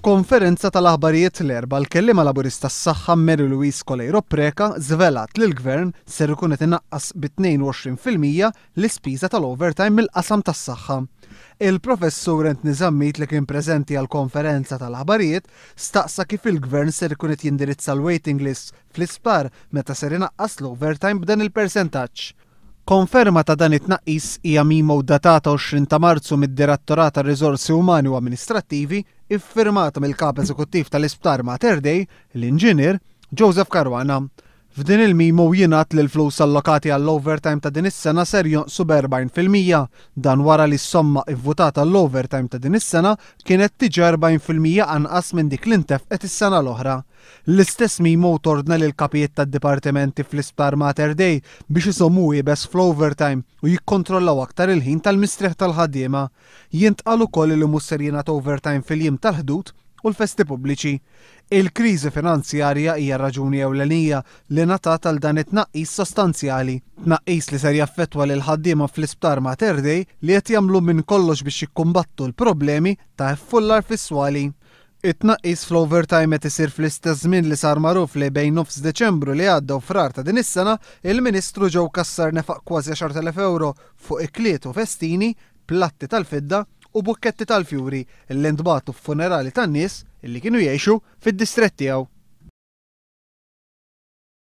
F'konferenza tal-aħbarijiet l-Erbgħa l-kelliema Laburista għas-Saħħa Mary Louise Coleiro Preca żvelat li l-Gvern ser ikun qed inaqqas bi 22% l-ispiża tal-overtime mill-qasam tas-saħħa. Il-Professur Anthony Zammit li kien preżenti għall-konferenza tal-aħbarijiet staqsa kif il-Gvern ser ikun qed jindirizza l-waiting lists fl-isptar meta ser inaqqas l-overtime b'dan il-persentaġġ. Konferma ta' dan it-tnaqqis hija memo datata 20 ta' Marzu mid-Direttorat għar-Riżorsi Umani u Amministrattivi iffirmata mill-Kap Eżekuttiv tal-Isptar Mater Dei, l-Inġinier Joseph Caruana. F'din il-memo jingħad li l-flus allokati għall-overtime ta' din is-sena ser jonqsu b'40%. Dan wara li s-somma ivvutata għall-overtime ta' din is-sena kienet diġà 40% anqas minn dik li ntefqet is-sena l-oħra. L-istess memo tordna lill-kapijiet tad-dipartimenti fl-Isptar Mater Dei biex iżommu iebes fl-overtime u jikkontrollaw aktar il-ħin tal-mistrieħ tal-ħaddiema. Jintqal ukoll li mhux ser jingħata overtime fil-jiem tal-Ħdud u l-festi pubbliċi. Il-kriżi finanzjarja hija r-raġuni ewlenija li ngħatat għal dan it-tnaqqis sostanzjali. Tnaqqis li ser jaffettwa lill-ħaddiema fl-Isptar Mater Dei li qed jagħmlu minn kollox biex jikkumbattu l-problemi ta' iffullar fis-swali. It-tnaqqis fl-overtime qed isir fl-istess żmien li sar magħruf li bejn nofs Deċembru li għadda u Frar ta' din is-sena, il-Ministru Joe Cassar nefaq kważi 10,000 ewro fuq ikliet u festini, platti tal-fidda u bukketti tal-fjuri li ntbagħtu f'funerali tan-nies li kienu jgħixu fid-distrett tiegħu.